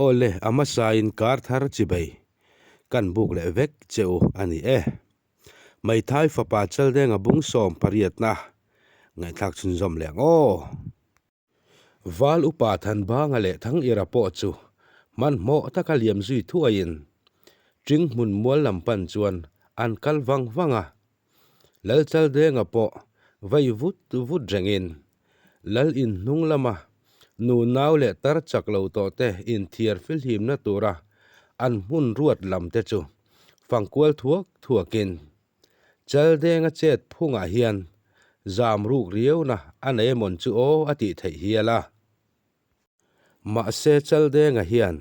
Awle, a hmasain kar thar chibei kan buk leh vek che u a ni e. Maithai fapa Chaldenga bung sawm pariatna ngaihthlak chhunzawm leh ang aw. Val upa Thanbanga leh Thangira pawh chu hmanhmawh taka liam zui thuaiin Ṭing hmun mual lam pan chuan an kal vang vang a. Lal Chaldenga pawh vei vut vut rengin Lal in hnung lama nu nau leh tar chak lo tawh te inthiar filhimna tura an hmun ruat lam te chu fangkual thuak thuakin Chaldenga chet phungah hian zam ruk riauna a nei emawn chu aw a tih theih hial a. Mahse Chaldenga hian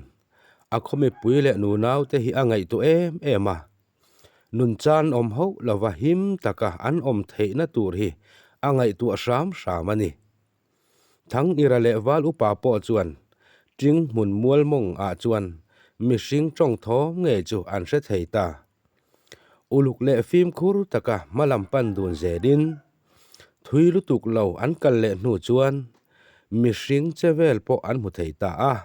a khaw mipui leh nunaute hi a ngaihtuah em em a, nunchan awm hauh lova him taka an awm theihna tur hi a ngaihtuah hram hram a ni. Thangira leh Val upa pawh chuan Ṭing hmun mual mawng ah chuan mihring ṭawng thawm ngei chu an hre thei ta. Uluk leh fimkhur taka hma lam pan dun zelin thui lutuk lo an kal leh hnu chuan mihring che vel pawh an hmu thei ta a.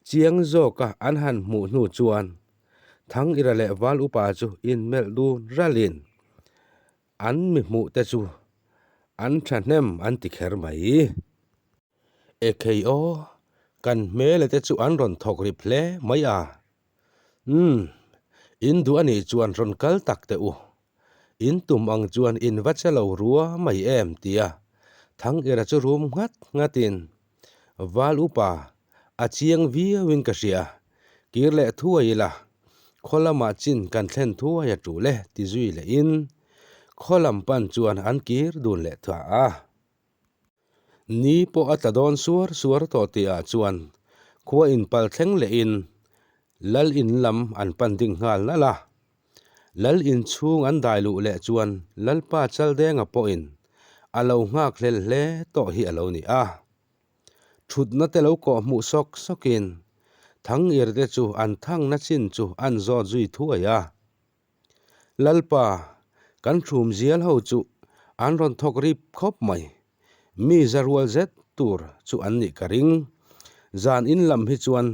Chiang zawka an han hmuh hnu chuan Thangira leh Val upa chu inmelh dun ralin an mi hmuh te chu an thahnem an ti kher mai. Ekhei aw, kan hmela te chu an rawn thawk rip hle mai a. Umm, in duh a nih chuan rawn kal tak teh u. In tum ang chuan in va che lo rua mai em tia Thangira chu rum nghat nghatin Val upa a chiang viauin ka hria, kir leh thuai ila, khaw lamah chin kan thlen thuai a tul e ti zui lehin khaw lam pan chuan an kir dun leh ta a. Ni pawh a tla dawn suar suar tawh tihah chuan khua inpal thleng lehin Lal in lam an pan ding nghal nalh a. Lal in chhung an dai luh leh chuan Lalpa Chaldenga pawhin a lo nghak hlel hle tawh hi a lo ni a. Thutna te lo kawh hmuh sawk sawkin Thangirte chu an thangna chin chu an zawt zui thuai a. Lalpa, kan ṭhum zial ho chu an rawn thawk rip khawp mai. Mi za rual zet tur chu an nih ka ring. Zan in lam hi chuan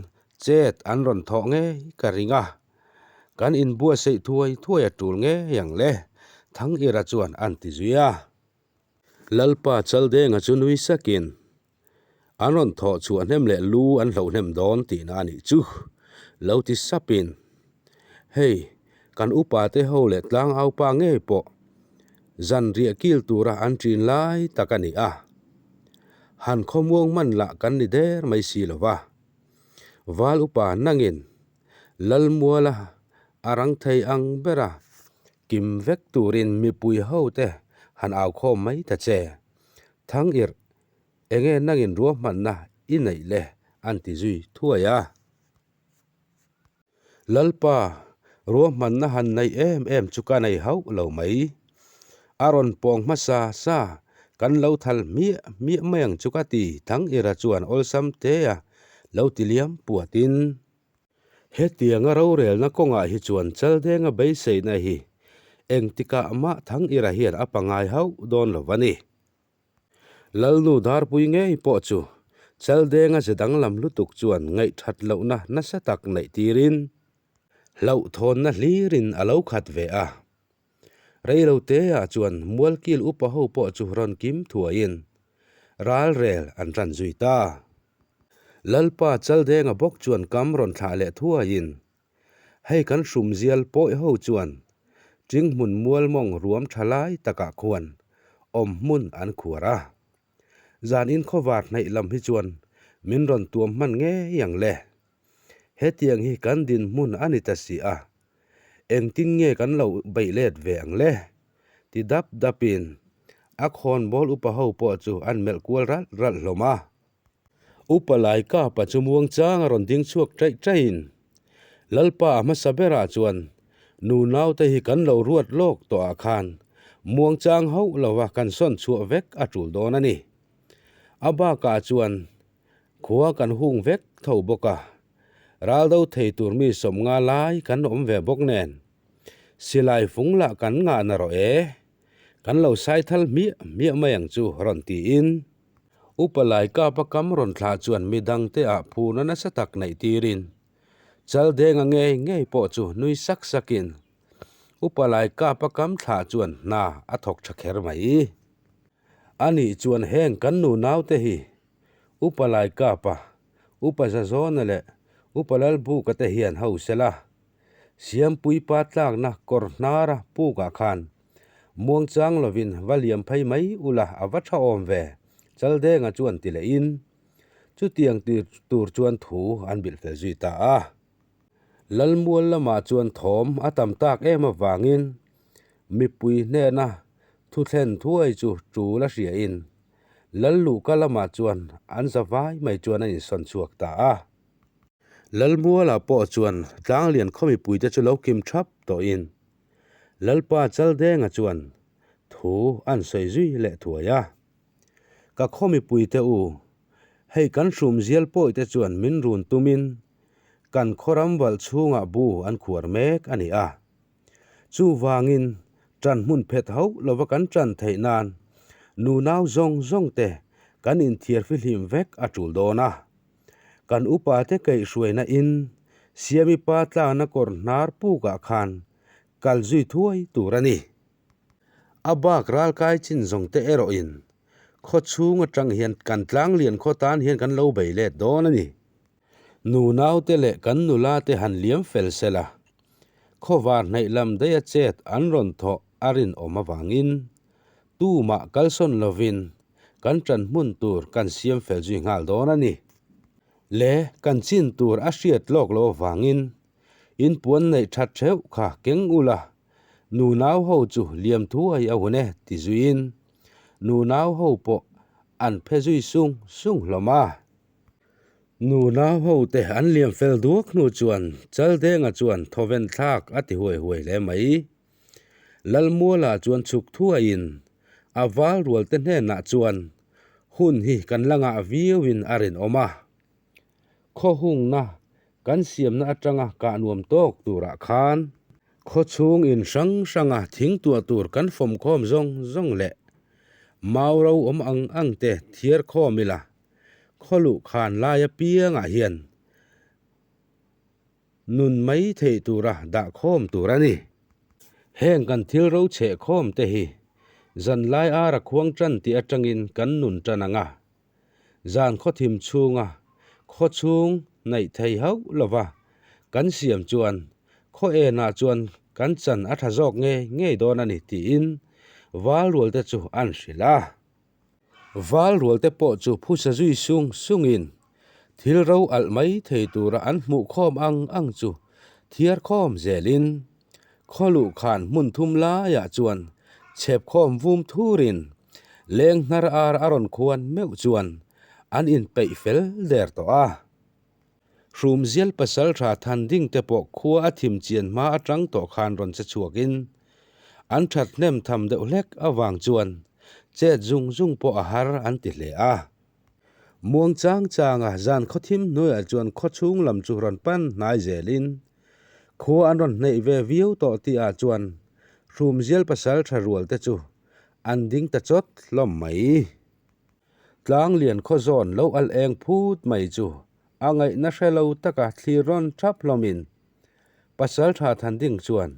chet an rawn thawh ngei ka ring a. Kan inbuatsaih thuai thuai a ṭul ngei ang le, Thangira chuan an ti zui a. Lalpa Chaldenga chu nui sakin, An rawn thawh chhuah hnem leh lu an hloh hnem dawn tihna a nih chu, lo ti sapin, Hei, kan upa te ho leh tlangaupa ngei pawh zan riah kil tura an ṭin lai tak a ni a, han khawmuang man lah kan ni der mai si lo va. Val upa nangin Lalmuala a rang thei ang bera kim vek turin mipui ho te han aukhawm mai ta che. Thangirh Enge nangin ruahmanna i neih le an ti zui thuai a. Lalpa, ruahmanna han neih em em chu ka nei hauh lo mai. A rawn pawng hmasa sa kan lo thal hmiah hmiah mai ang chu ka ti Thangira chuan awlsam tea lo ti liam puatin. Hetianga rorelna kawngah hi chuan Chaldenga beiseina hi engtikah mah Thangira hian a pangai hauh dawn lo a ni. Lalnu Darpui ngei pawh chu Chaldenga ze danglam lutuk chuan ngaihthat lohna nasa tak neih tirin hlauhthawnna hlirin a lo khat ve a. Reiloteah chuan Mualkil upa ho pawh chu rawn kim thuaiin ralrel an ran zui ta. Lalpa Chaldenga bawk chuan kam rawn thlah leh thuaiin Hei kan hrumzial pawi ho chuan Ṭinghmun mual mawng ruam ṭha lai takah khuan awm hmun an khuar a. Zan in khawvar hnaih lam hi chuan min rawn tuam hman ngei ang le. Hetiang hi kan dinhmun a ni ta si a, engtin nge kan lo beih let ve ang le? Ti dap dapin a khawnbawl upa ho pawh chu an melh kual ralh ralh hlawm a. Upa Laikapa chu muangchang a rawn ding chhuak ṭaih ṭaihin, Lalpa a hmasa berah chuan nu naute hi kan lo ruat lawk tawhah khan muangchang hauh lova kan sawn chhuah vek a ṭul dawn a ni. A bakah chuan khua kan hung vek tho bawk a, raldo thei tur mi sawmnga lai kan awm ve bawk nen silai fung lah kan ngah na rawh e, kan lo saithal hmiah hmiah mai ang chu rawn tiin. Upa Laikapa kam rawn thlah chuan midangte ah phurna nasa tak neih tirin Chaldenga ngei ngei pawh chu nui sak sakin Upa Laikapa kam thlah chuan hna a thawk tha kher mai. Anih chuan heng kan nunaute hi Upa Laikapa, Upa Zazawna leh Upa Lalbuka te hian ho sela Siampuipa tlakna kawr hnara pukah khan muangchang lovin va liam phei mai ula a va tha awm ve, Chaldenga chuan ti lehin chutiang tur chuan thu an bilh fel zui ta a. Lalmual lamah chuan thawm a tam tak em avangin mipui hnena thuthlen thuai chu tul a hriain Lalluhka lamah chuan an za vai mai chuan an insawn chhuak ta a. Lalmuala pawh chuan Tlanglian khaw mipuite chu lo kim thap tawhin Lalpa Chaldenga chuan thu an sawi zui leh thuai a. Ka khaw mipuite u, hei kan hrumzial pawite chuan min run tumin kan khaw ram valh chhungah bu an khuar mek a ni a. Chuvangin ṭan hmun phet hauh lova kan ṭan theih nan nunau zawng zawngte kan inthiar fihlim vek a ṭul dawn a. Kan upate kaihhruaina in Siami pa tlana kawr hnar pukah khan kal zui thuai tur a ni. A bak ralkai chin zawng te erawhin khaw chhung atang hian kan tlanglian khaw tan hian kan lo bei let dawn a ni. Nunaute leh kan nula te han liam fel sela, khawvar hnaih lam daih a chet an rawn thawh a rinawm avangin tumah kalsawn lovin kan ṭan hmun tur kan siam fel zui nghal dawn a ni. Le kan chin tur a hriat lawk lo avangin inpuan neih ṭhat ṭheuh kha keng ula, nunau ho chu liam thuai a hun e ti zuiin nunau ho pawh an phe zui sung sung hlawm a. Nunau ho te an liam fel duak hnu chuan Chaldenga chuan thawven thlak a ti huai huai hle mai. Lalmuala chuan chhuk thuaiin a val rualte hnenah chuan hun hi kan la ngah viauin a rinawm a. Khaw hungna kan siamna atanga kah nuam tawk turah khan khaw chhung in hrang hranga thing tuah tur kan fawmkhawm zawng zawng leh mau ro awm ang ang te thiar khawm ila khaw luh khan lai apiangah hian Nun mai theih tura dah khawm tur a ni. Heng kan thil ro chheh khawm te hi zanlai ara khuang tan tih atangin kan nun tan ang a. Zan khawthim chhunga khaw chhung naih thei hauh lova kan siam chuan khaw enah chuan kan chan a tha zawk ngei ngei dawn a ni tiin Valrual te chu an hrilh a. Val rualte pawh chu phusa zui sung sungin thil ro alh mai thei tura an hmuh khawm ang ang chu thiar khawm zelin khaw luh khan hmun thum laiah chuan chhep khawm vum thurin leng hnar ar a rawn khuan meuh chuan an inpeih fel der tawh a. Hrumzial pasaltha Thanding te pawh khua a thim chian hma atang tawh khan rawn che chhuakin an that hnem tham deuh hlek avang chuan chet zung zung pawh a har an ti hle a. Muang chang changa zan khaw thim hnuaiah chuan khaw chhung lam chu rawn pan hnai zelin khua an rawn hneih ve viau tawh tihah chuan Hrumzial pasaltha rual te chu an ding ta chawt hlawm mai. Tlanglian khaw zawn lo al eng phut mai chu a ngaihna hre lo taka thlir rawn thap hlawmin Pasal tha Thanding chuan,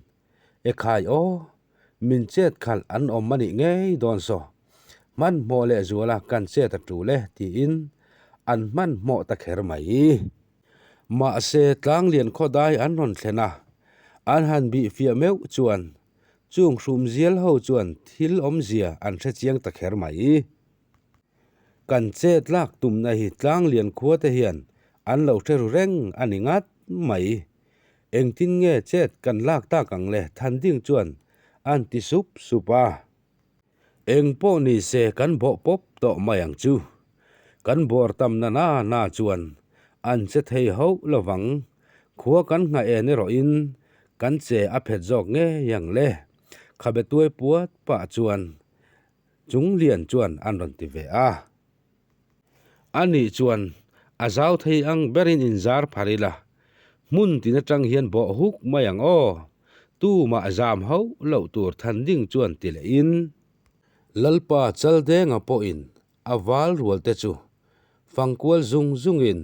Ekhai aw, min chet khalh an awm a nih ngei dawn saw, hmanhmawh leh zuala kan chet a tul e tiin an hmanhmawh ta kher mai. Mahse Tlanglian khaw dai an rawn thlen a, an han bih fiah meuh chuan Chung hrumzial ho chuan thil awmzia an hre chiang ta kher mai. Kan chet lak tumna hi tlanglian khua te hian an lo hre ru reng a ni ngat mai. Engtin nge chet kan lak tak ang le Thanding chuan an ti sup sup a. Eng pawh ni se kan bawh pawp tawh mai ang chu. Kan bawr tam na na na chuan an che thei hauh lovang. Khua kan nghah en erawhin kan che a phet zawk ngei ang le. Khabe tuai puat pah chuan Chunglian chuan an rawn ti ve a. Anih chuan a zau thei ang berin inzar phar ila, hmun tin atang hian bawh huk mai ang aw, tumah zam hauh loh tur than ding chuan ti lehin. Lalpa Chaldenga pawhin a val rual te chu fangkual zung zungin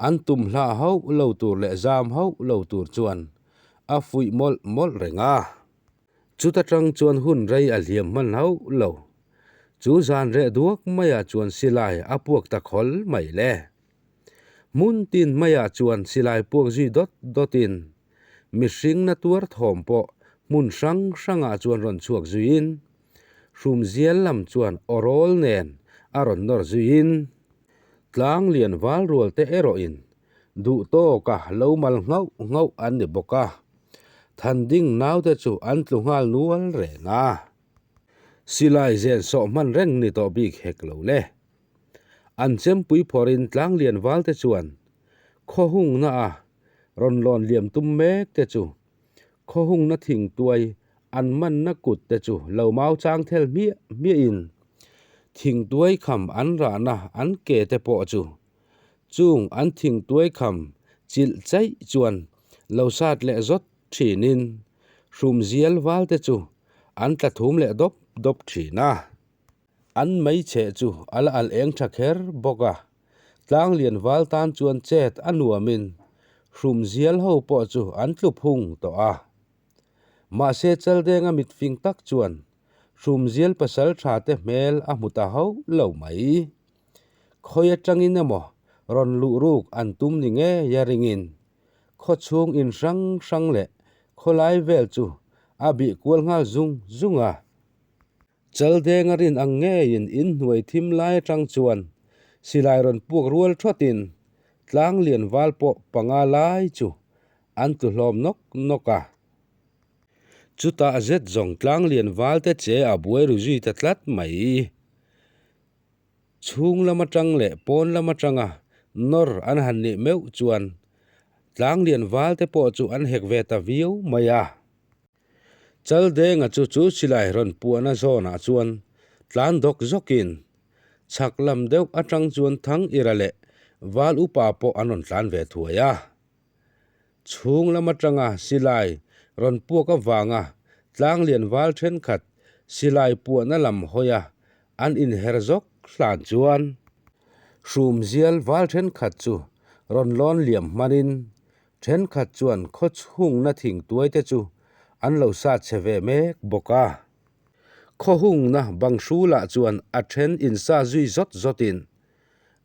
an tum hlah hauh lo tur leh zam hauh lo tur chuan a fuih mawlh mawlh reng a. Chuta tang chuan hun rei a hliam hman hauh lo. Chu zan reh duak maiah chuan silai a puak ta khawl mai le. Hmun tin maiah chuan silai puak zui dawt dawtin mihring na tuar thawm pawh hmun hrang hrangah chuan rawn chhuak zuiin hrumzial lam chuan awrawl nen a rawn nawr zuiin tlang lian val rual te erawhin duh tawka lo mal nghauh nghauh an ni bawk a, Thanding naute chu an tlu nghal nual reng a. Silai zen sawh hman reng ni tawh bik hek lo le. An chempui phawrhin tlanglian valte chuan khaw hungna a rawn lawn liam tum mek te chu khaw hungna thing tuai an manna kut te chu lo mau chang thel hmiah hmiahin thing tuai kham an rahna an ke te pawh chu chung an thing tuai kham chilh chaih chuan lo sat leh zawt thinin hrumzial valte chu an tla thum leh dawp dawp thin a. An meicheh chu a la al eng tha kher bawk a, tlanglian val tan chuan chet a nuamin hrumzial ho pawh chu an tlu phung tawh a. Mahse Chaldenga mitfing tak chuan hrumzial pasal tha te hmel a hmu ta hauh lo mai. Khawi atangin emaw rawn luh ruk an tum ni ngei a ringin khaw chhung in hrang hrang leh khawlai vel chu a bih kual nghal zung zung a. Chaldenga rin ang ngeiin inhnuai thim lai atang chuan silai rawn puak rual thawtin tlang lian val pawh panga lai chu an tlu hlawm nawk nawk a. Chutah zet zawng tlang lian val te che a buai ru zui ta tlat mai. Chhung lam atang leh pawn lam atanga nawr an han nih meuh chuan tlang lian val te pawh chu an hek ve ta viau mai a. Chaldenga chu chu silai rawn puahna zawnah chuan tlan dawk zawkin chhak lam deuh atang chuan Thang Ira leh Val Upa pawh an rawn tlan ve thuai a. Chhung lam atanga silai rawn puak avanga tlanglian val thenkhat silai puahna lam hawia an inher zawk hlan chuan hrumzial val thenkhat chu rawn lawn liam hmanin Thenkhat chuan khaw chhungna thing tuai te chu an lo sat chhe ve mek bawk a. Khaw hungna bang hrulah chuan a then insa zui zawt zawtin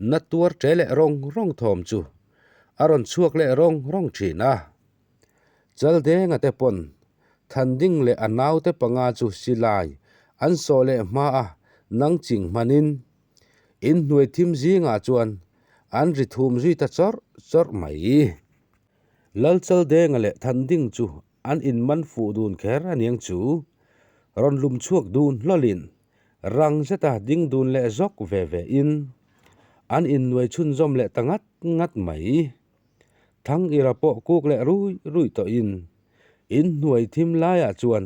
na tuar ṭe leh rawng rawng thawm chu a rawn chhuak leh rawng rawng ṭhin a. Chaldenga te pawn Thanding leh a naute panga chu silai an sawh leh hma a nang ching hmanin Inhnuai thim zingah chuan an ri thum zui ta chawrh chawrh mai. Lalchaldenga leh Thanding chu an inman fuh dun kher a niang chu. Rawn lum chhuak dun hlawlin rang zeta ding dun leh zawk ve ve in an innuai chhunzawm leh ta ngat ngat mai. Thang ira pawh kuk leh rui rui tawhin inhnuai thim laiah chuan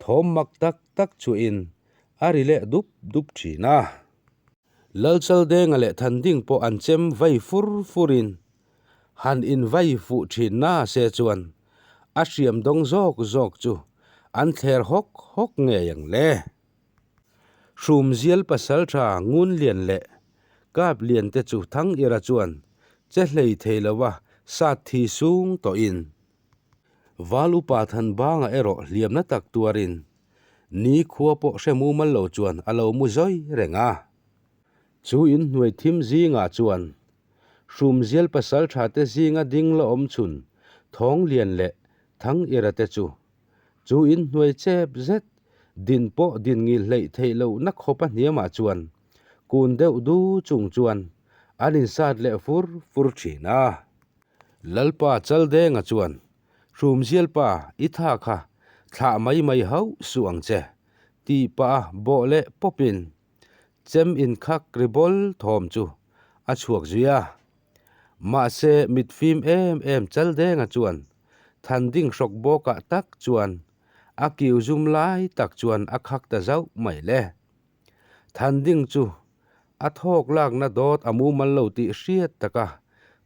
thawm mak tak tak chuhin a ri leh dup dup thin a. Lalchaldenga leh Thanding pawh an chem vai fur furin han invai fuh thin na se chuan a hriam dawng zawk zawk chu an thler hawk hawk ngei ang le. Hrumzial pasaltha Ngunlian leh Kaplian te chu Thangira chuan che hlei thei lova sat thi sung tawhin Val upa Thanbanga erawh hliamna tak tuarin Ni khua pawh hre mumal lo chuan a lo mu zawi reng a. Chu inhnuai thim zingah chuan Hrumzial pasaltha te zinga ding la awm chhun Thawnglian leh Thangira te chu chu inhnuai chep zet din pawh din ngil hleih theih lohna khawpa hniamah chuan kun deuh du chung chuan an insat leh fur fur thin a. Lalpa Chaldenga chuan Hrumzial pa, i tha kha thlah mai mai hauh suh ang che, tih pah a bawh leh pawpin chem inkhak ri bawl thawm chu a chhuak zui a. Mahse, mitfim em em Chaldenga chuan Thanding hrawk bawkah tak chuan a kiu zum lai tak chuan a khak ta zauh mai le. Thanding chu a thawk lakna dawt a mumal lo tih hriat taka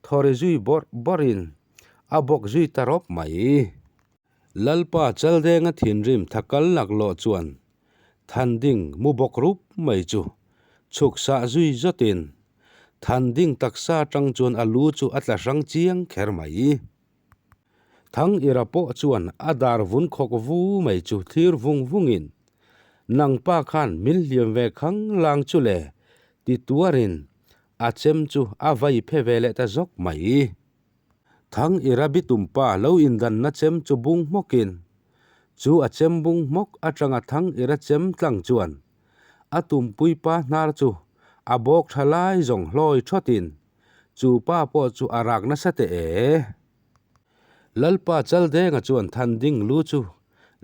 thawri zui bawrh bawrhin a bawk zui ta rawp mai. Lalpa Chaldenga thinrim thakal laklawh chuan Thanding mu bawk rup mai chu Chhuk sah zui zawtin than ding taksa atang chuan a lu chu a tla hrang chiang kher mai. Thang ira pawh chuan a dar vun khawk vu mai chu thlir vung vungin, Nang pa khan min hliam ve khang lang chu le ti tuarin a chem chu a vai phe ve leh ta zawk mai. Thang ira bitum pa lo indanna chem chu bung hmawkin, chu a chem bung hmawk atanga thang ira chem tlang chuan a tumpui pa hnar chu a bawk tha lai zawng hlawi thawtin chu pa pawh chu a rak nasa teh e. Lalpa Chaldenga chuan than ding lu chu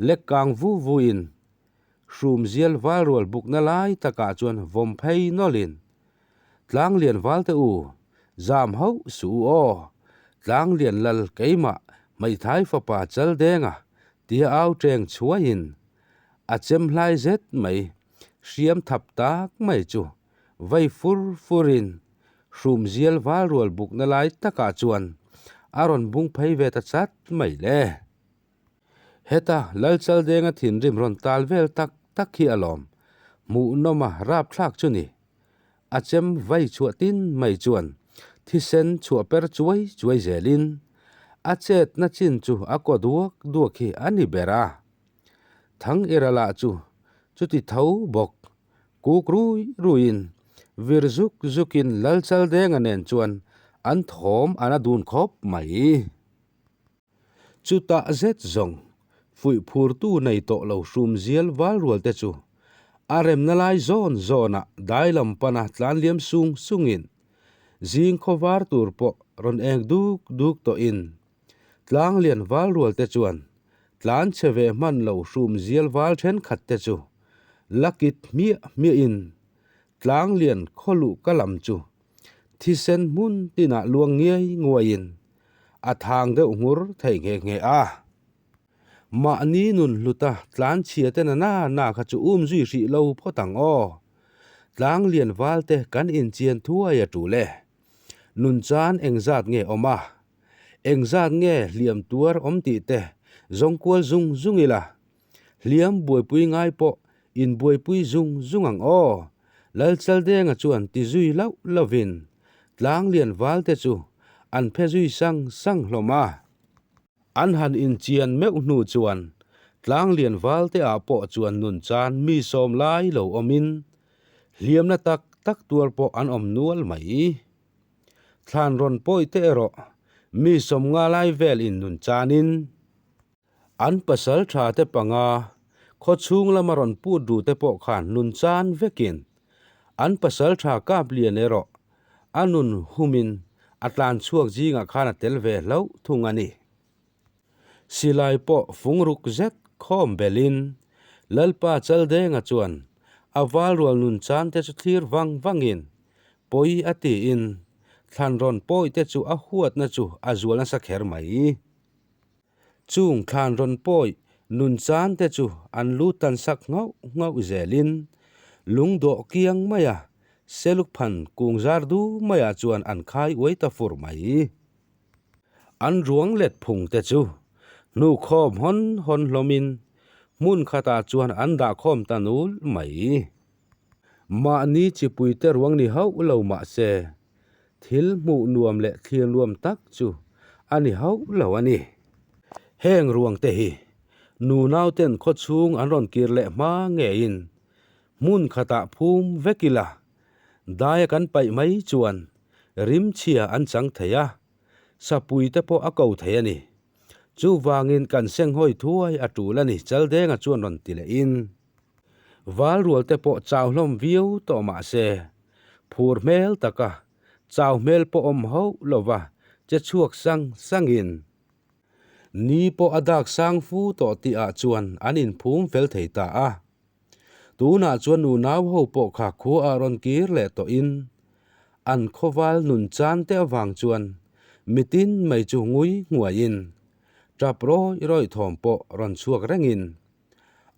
lek kang vu vuin Hrumzial valrual bukna lai takah chuan vawm phei nawlhin, Tlanglian valte u, zam hauh suh u aw, Tlanglian lal keimah hmeithai fapa Chaldenga tia au teng chhuaiin a chem hlai zet mai, hriam thap tak mai chu vei fur furin Hrumzial valrual bukna lai takah chuan a rawn bung phei ve ta chat mai le. Heta Lalchaldenga thinrim rawn tal vel tak tak hi alawm hmuhnawma rapthlak chu ni. A chem vai chhuah tin mai chuan thisen chhuah per chuai chuai zelin a chetna chin chu a kaw duak duak hi a ni ber a. Thang ira lah chu chuti tho bawk kuk rui ruiin vir zuk zukin Lalchaldenga nen chuan an thawm an a dun khawp mai. Chutah zet zawng, fuih phurtu nei tawh lo hrum zial val rual te chu a remna lai zawn zawnah dai lam pana tlan liam sung sungin zing khaw var tur pawh rawn eng duk duk tawhin tlang lian val rual te chuan tlan chhe ve hman lo hrum zial val thenkhat te chu la kit hmiah hmiahin tlang lian khaw luh ka lam chu thisen hmun tinah luang ngiai nguaiin a thang deuh nghur thei nghe nghe a. Mahni nun hluta tlan chhia te na na na kha chu um zui hrih lo phawt ang aw. Tlang lian val te kan inchian thuai a tul e. Nun chan engzat nge awm a? Engzat nge hliam tuar awm tih te zawng kual zung zung ila. Hliam buaipui ngai pawh inbuaipui zung zung ang aw. Lalchaldenga chuan ti zui lauh lovin Tlanglian valte chu an phe zui sang sang hlawm a. An han inchian meuh hnu chuan Tlanglian valte ah pawh chuan nun chan mi sawm lai lo awmin hliamna tak tak tuar pawh an awm nual mai. Thlan rawn pawi te erawh mi sawmnga lai vel in nun chanin An pasal tha te panga khaw chhung lama rawn put ru te pawh khan nun chan vekin an pasal tha kap lian erawh a nun humin a tlan chhuak zingah khan a tel ve hlauh thung a ni. Silai pawh fung ruk zet khawm belin Lalpa Chaldenga chuan a valrual nun chan te chu thlir vang vangin pawi a tiin thlan rawn pawi te chu a huatna chu a zual nasa kher mai. Chung thlan rawn pawi nun chan te chu an lu tan sak nghauh nghauh zelin lungdawh kiang maia seluk phan kung zar du maiah chuan an khai uai ta fur mai. An ruang let phung te chu hnu khawm hawn hawn hlawmin hmun khatah chuan an dah khawm ta nul mai. Mahni chipui te ruang ni hauh lo mahse Thil hmuh nuam leh thlir nuam tak chu a ni hauh lo a ni. Heng ruang te hi nunauten khaw chhung an rawn kir leh hma ngeiin hmun khatah phum vek ila, daia kan paih mai chuan rimchhia an chang thei a, sapui te pawh a ko thei a ni. Chuvangin kan senghawi thuai a tul a ni Chaldenga chuan rawn ti lehin. Val rual te pawh chau hlawm viau tawh mah se, phur hmel taka chau hmel pawh awm hauh lova che chhuak sang sangin ni pawh a dak sang fu tawh tih ah chuan an inphum fel thei ta a. Tunah chuan nunau ho pawh kha khua ah rawn kir leh tawhin an khawval nun chan te avang chuan mitin mai chu ngui nghuaiin tap rawi rawi thawm pawh rawn chhuak rengin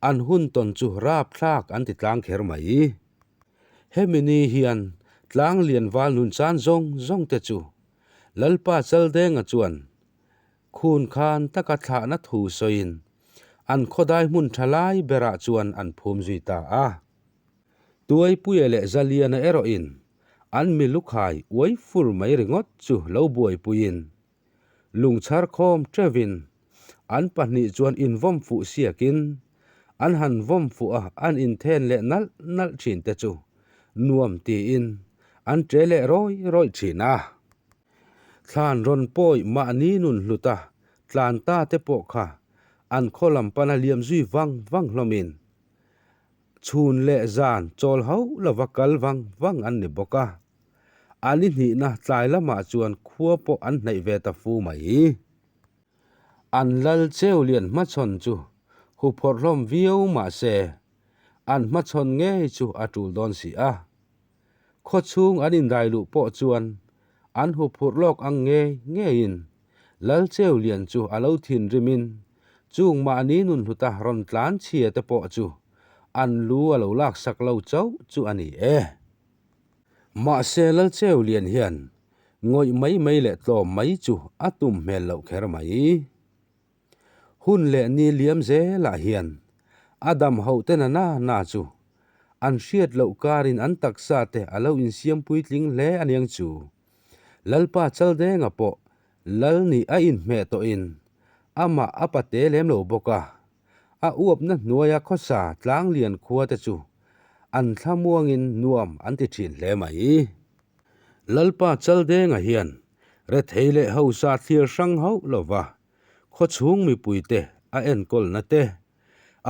An hun tawn chu rapthlak an ti tlang kher mai. Hemi ni hian tlang lian val nun chan zawng zawng te chu Lalpa Chaldenga chuan khun khan taka thlahna thu sawiin an khawdai hmun tha lai berah chuan an phum zui ta a. Tuaipuia leh Zaliana erawhin an mi lukhai uai fur mai ringawt chu lo buaipuiin lungchhar khawm teuhin an pahnih chuan invawm fuh siakin an han vawm fuh a, an inthen leh nalh nalh thin te chu nuam tiin an che leh rawi rawi thin a. Thlan rawn pawi mahni nun hluta tlan ta te pawh kha an khaw lam pana liam zui vang vang hlawmin chhun leh zan chawl hauh lova kal vang vang an ni bawk a. A ni hnihna tlai lamah chuan khua pawh an hnaih ve ta fu mai. An lal cheu lian hmachhawn chu huphawrh hlawm viau mah se, an hmachhawn ngei chu a tul dawn si a. Khaw chhung an indai luh pawh chuan an huphurh lawk ang ngei ngeiin lal cheu lian chu a lo thinrimin chung mahni nun hluta rawn tlan chhia te pawh chu an lu a lo laksak lo chauh chu a ni e. Mahse Lalcheu lian hian ngawih mai mai leh tlawm mai chu a tum hmel loh kher mai. Hun leh ni liam zelah hian a dam hoh te na na na chu an hriat loh karin an taksa te a lo insiam puitling hle aniang chu. Lalpa Chaldenga pawh Lal nih a inhmeh tawhin amah a pate lem lo bawk a. A uapna hnuaia khawsa tlanglian khua te chu an thlamuangin nuam an ti thin hle mai. Lalpa Chaldenga hian rethei leh hausa thlir hrang hauh lova khawchhung mipuite a enkawlna te,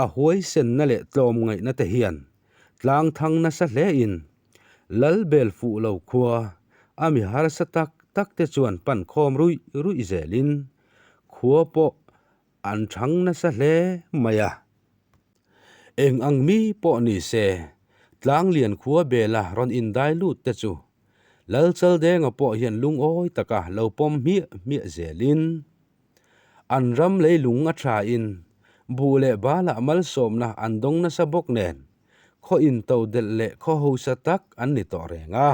a huaisenna leh tlawmngaihna te hian tlangthang nasa hlein Lalbel fuh lo khua a mi harsa tak tak te chuan pan khawm ruih ruih zelin khua pawh An chhang nasa hle mai a. Eng ang mi pawh ni se, Tlanglian khua bela rawn indai lut te chu Lalchaldenga pawh hian lungawi taka lo pawm hmiah hmiah zelin an ram leilung a thain buh leh balah malsawmna an dawng nasa bawk nen khaw intodelh leh khaw hausa tak an ni tawh reng a.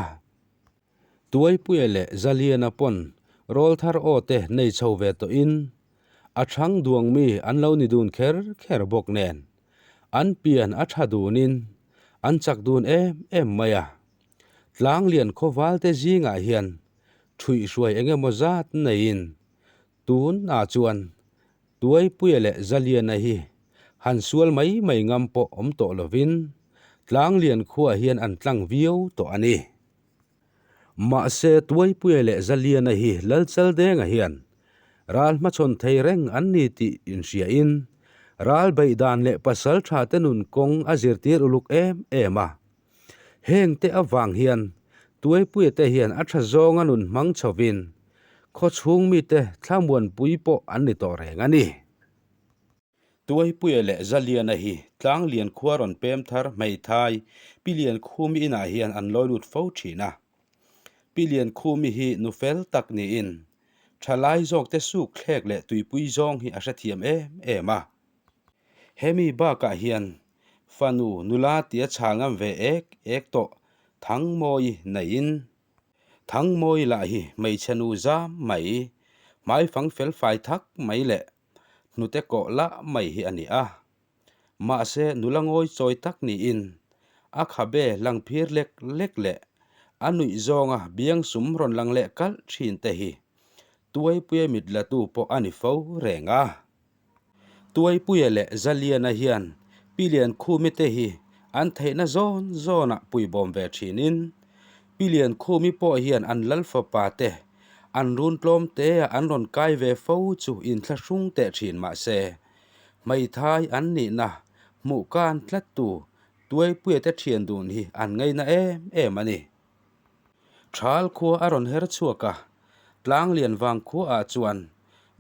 Tuaipuia leh Zaliana pawn rawlthar aw te nei chho ve tawhin a chhang duang mi an lo ni dun kher kher bawk nen an pian a tha dunin an chak dun em em mai a. Tlanglian khawval te zingah hian ṭhuihhruai eng emaw zat neiin Tunah chuan Tuaipuia leh Zaliana hi han sual mai mai ngam pawh awm tawh lovin Tlanglian khuaah hian an tlang viau tawh a ni. Mahse Tuaipuia leh Zaliana hi Lalchaldenga hian ral hmachhawn thei reng an ni tih inhriain ral beih dan leh pasal tha te nun kawng a zirtir uluk em em a. Heng te avang hian Tuaipuia te hian a tha zawnga nun hmang chhovin khawchhung mite thlamuanpui pawh an ni tawh reng a ni. Tuaipuia leh Zaliana hi Tlanglian khua rawn pem thar hmeithai Pi Liankhumi inah hian an lawi lut fo thin a. Pi Liankhumi hi nu fel tak niin thalai zawkte suk thlek leh tuipui zawng hi a hrethiam em em a. Hemi bakah hian fanu nula tia chhal ngam ve ek ek tawh Thangmawi neiin Thangmawi lah hi hmeichhe nu zam mai, hmaifang fel fai thak mai leh hnute kawh lah mai hi a ni a. Mahse nula ngawi chawi tak niin a khabe lang phir lek lek leh a nuih zawnga biang sum rawn lang leh kalh thin te hi Tuaipuia mit la tu pawh a ni fo reng a. Tuaipuia leh Zaliana hian Pi Liankhumi te hi an theihna zawn zawnah puibawm ve thinin Pi Liankhumi pawh hian an lal fapa te an run tlawm tea an rawn kai ve fo chu inthlahrung teh thin mah se hmeithai an nihna hmuh kan tlattu Tuaipuia te thian dun hi an ngaina em em a ni. Thal khua a rawn her chhuak a, Tlanglian vang khuaah chuan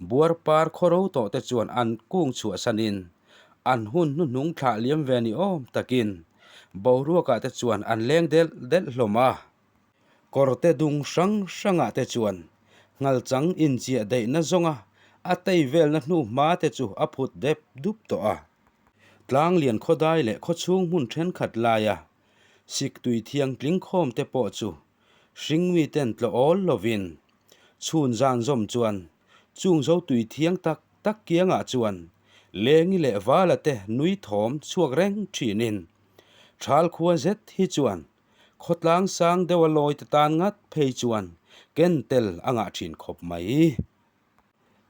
buarpar khawro tawh te chuan an kung chhuahsanin an hun hnuhnung thlah liam ve ni awm takin boruakah te chuan an leng delh delh hlawm a. Kawrte dung hrang hrangah te chuan nghalchang inchiah daihna zawnga a tei velna hnu hma te chu a phut dep dup tawh a. Tlanglian khawdai leh khawchhung hmun thenkhat laia Siktui thiangtling khawm te pawh chu hringmi ten tlawh awl lovin chhun zan zawm chuan chung zo tui thiang tak tak kiangah chuan Lengi leh Vala te nui thawm chhuak reng thinin. Thal khua zet hi chuan khawtlang sang deuha lawi te tan ngat phei chuan ken tel a ngah thin khawp mai.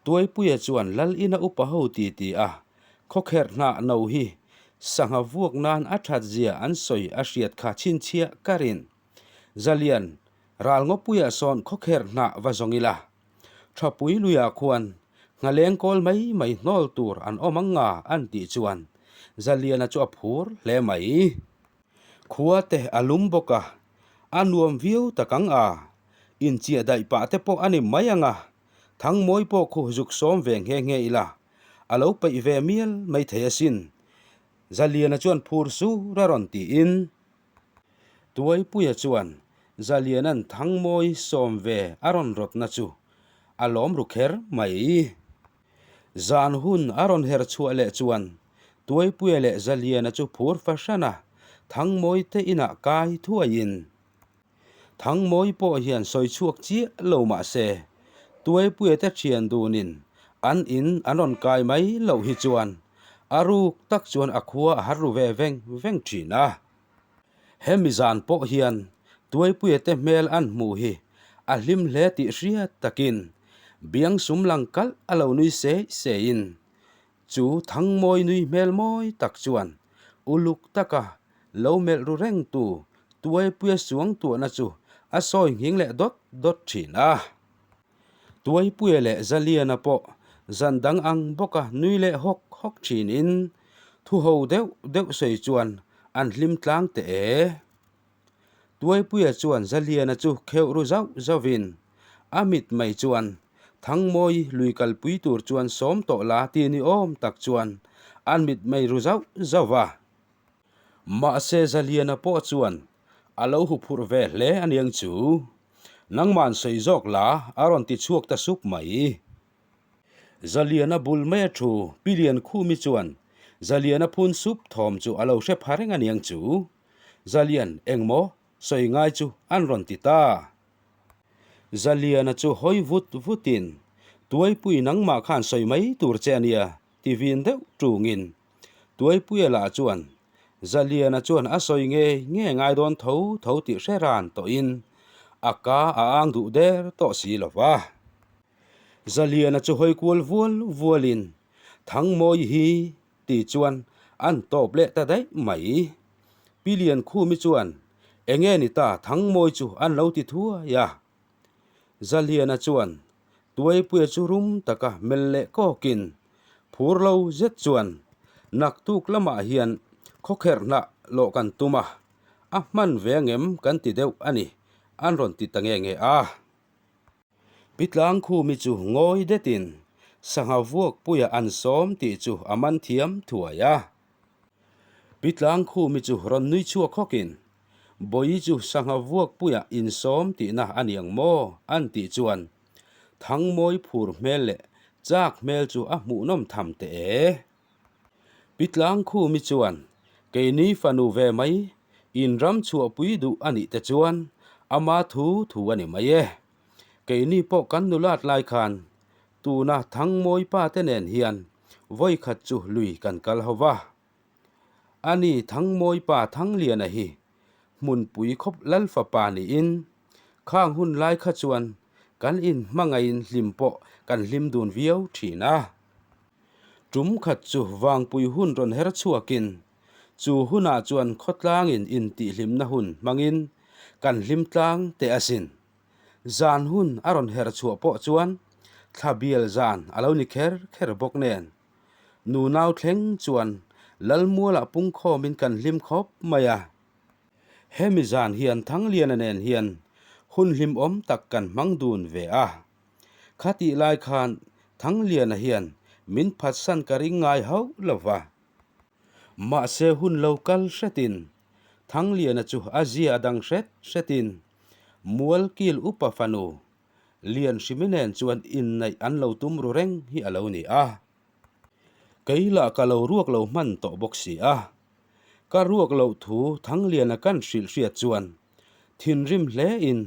Tuaipuia chuan Lal ina upa ho ti ti a, khawkherh hnah no hi sangha vuak nan a that zia an sawi a hriat kha chhinchhiah karin Zalian ral ngawpuiah sawn khawkherh hnah va zawng ila, Thapui luiah khuan nghaleng kawl mai mai hnawl tur an awm ang nga an tih chuan Zaliana chu a phur hle mai. Khua te a lum bawk a, a nuam viau tak ang a, inchiah daih pah te pawh a ni mai ang a, Thangmawi pawh khu zuk sawm ve nghe nghe ila, a lo peih ve mial mai thei asin. Zaliana chuan phur sur a rawn tiin. Tuaipuia chuan Zaliana'n Thangmawi sawm ve a rawn rawtna chu a lawm ru kher mai. Zan hun a rawn her chhuah leh chuan Tuaipuia leh Zaliana chu phur fahran a, Thangmawi te inah kai thuaiin Thangmawi pawh hian sawi chhuak chiah lo mah se, Tuaipuia te thian dunin an in an rawn kai mai loh hi chuan a ruk tak chuan a khua a har ru ve veng veng thin a. Hemi zan pawh hian Tuaipuia te hmel an hmuh hi a hlim hle tih hriat takin biang sum lang kalh a lo nui sei seiin chu Thangmawi nui hmel mawi tak chuan uluk taka lo melh ru reng tu Tuaipuia suang tuahna chu a sawi nghing leh dawt dawt thin a. Tuaipuia leh Zaliana pawh zan dang ang bawka nui leh hawk hawk thinin thu ho deuh deuh sawi chuan an hlim tlang teh e. Tuaipuia chuan Zaliana chu kheuh ru zauh zauhin a mit mai chuan Thangmawi lui kalpui tur chuan sawm tawh la ti ni awm tak chuan an mit mai ru zauh zauh va. Mahse Zaliana pawh chuan a lo huphurh ve hle aniang chu. Nangman sawi zawk la a rawn ti chhuak ta sup mai. Zaliana bul mai a thu Pi Liankhumi chuan Zaliana phun sup thawm chu a lo hre pha reng aniang chu. Zalian engmaw sawi ngai chu an rawn ti ta. Zaliana chu hawi vut vutin Tuaipui nangmah khan sawi mai tur che ania ti vin deuh tungin Tuaipuia lah chuan Zaliana chuan a sawi nge nge ngai dawn tho tho tih hre ran tawhin a ka a ang duh der tawh si lo va. Zaliana chu hawi kual vual vualin Thangmawi hi ti chuan an tawp leh ta daih mai. Pi Liankhumi chuan enge ni ta Thangmawi chu an lo ti thuai a. Zaliana chuan Tuaipuia chu rum taka mel leh kawkin phur lo zet chuan naktuk lamah hian khawkherhna lawh kan tum a, a hman ve angem kan ti deuh a ni an rawn ti ta nge nge a. Pi Tlangkhumi chu ngawi detin sangha vuakpuia an sawm tih chu a man thiam thuai a. Pi Tlangkhumi chu rawn nui chhuak hawkin Bawi chu sangha vuakpuia insawm tihna a ni ang maw? an tih chuan Thangmawi phur hmel leh chak hmel chu a hmuhnawm tham teh e. Pi Tlangkhumi chuan keini fanu ve mai in ram chhuahpui duh a nih te chuan ama thu thu a ni mai e. Keini pawh kan nulat lai khan tuna Thangmawi pa te nen hian vawikhat chu lui kan kal ho va. Ani Thangmawi pa Thangliana hi hmunpui khawp lal fapa niin khang hun lai kha chuan kan inhmangaihin hlim pawh kan hlim dun viau thin a. Tum khat chu vangpui hun rawn her chhuakin chu hunah chuan khawtlangin intihhlimna hun hmangin kan hlim tlang teh asin. Zan hun a rawn her chhuah pawh chuan thla bial zan a lo ni kher kher bawk nen. Nunau thleng chuan Lalmualah pungkhawmin kan hlim khawp mai a. Hemi zan hian Thangliana nen hian hun hlimawm tak kan hmang dun ve a. Khatih lai khan Thangliana hian min phatsan ka ring ngai hauh lo va. Mahse hun lo kal hretin Thangliana chu a zia a dang hret hretin Mualkil upa fanu Lian hrimi nen chuan inneih an lo tum ru reng hi a lo ni a. Kei lah ka lo ruak lo hman tawh bawk si a. Ka ruak loh thu Thangliana kan hrilh hriat chuan thinrim hle in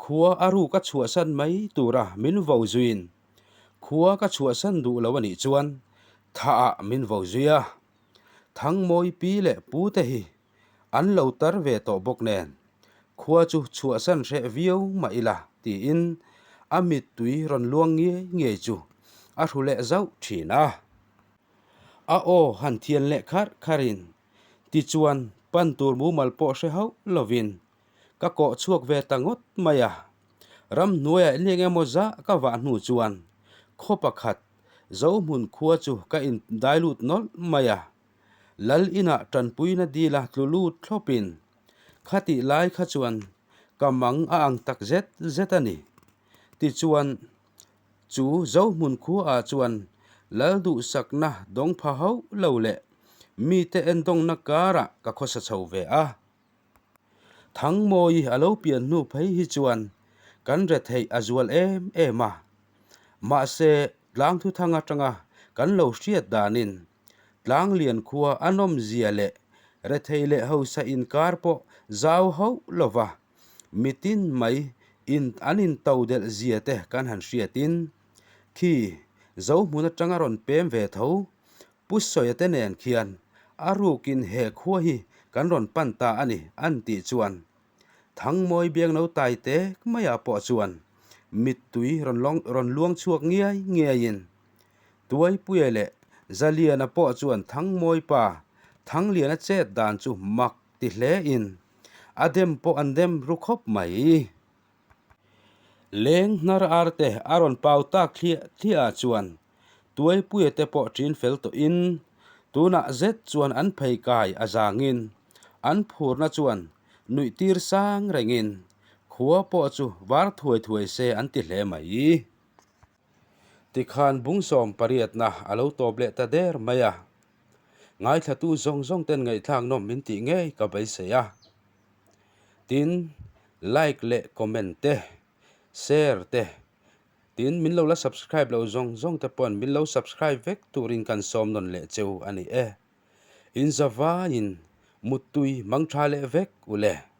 khua a ruk a chhuahsan mai tura min vo zuiin khua ka chhuahsan duh lo a nih chuan thah ah min vo zui a. Thangmawi pi leh pu te hi. An lo tar ve tawh bawk nen, khua chu chhuahsan hreh viau mah ila tiin a mittui rawn luang ngiai ngiai chu a hru leh zauh thin a. A aw han thian leh kharh kharhin tichuan pan tur mumal pawh hre hauh lovin ka kawh chhuak ve ta ngawt mai a. Ramhnuaiah eng emaw zah ka vah hnu chuan khaw pakhat Zohmun khua chu ka indai lut nawlh mai a. Lal inah tanpuina dila tlu lut thlawpin khatih lai kha chuan ka mang a ang tak zet zet a ni. Tichuan, chu Zohmun khuaah chuan Lal duhsakna dawng pha hauh lo leh mite endawngna karah ka khawsa chho ve a. Thangmawi a lo pian hnu phei hi chuan kan retheih a zual em em a. Mahse, tlangthuthang atanga kan lo hriat danin Tlanglian khua a nawmzia leh rethei leh hausa inkar pawh zau hauh lova mitin mai in an into delh zia te kan han hriatin khi Zohmun atanga rawn pem ve tho Pu Sawia te nen khian a rukin he khua hi kan rawn pan ta a ni an tih chuan Thangmawi biangno tai tek maiah pawh chuan mittui rawn luang chhuak ngiai ngiaiin Tuaipuia leh Zaliana pawh chuan Thangmawi pa Thangliana chet dan chu mak ti hlein a dem pawh an dem ru khawp mai. Leng hnar arte a rawn pau tak thliah thliah ah chuan Tuaipuia te pawh ṭin fel tawhin tunah zet chuan an phei kai a zangin an phurna chuan nuih tir sang rengin khua pawh chu var thuai thuai se an ti hle mai. Tikhan bungsawm pariatna a lo tawp leh ta der mai a, ngaithlatu zawng zawng ten ngaihthlak nawm min tih ngei ka beisei a. Tin, like leh comment te, share te, tin min lo la subscribe lo zawng zawng te pawhin min lo subscribe vek turin kan sawm nawn leh cheu a ni e. Inzavaiin muttui mangtha leh vek u le.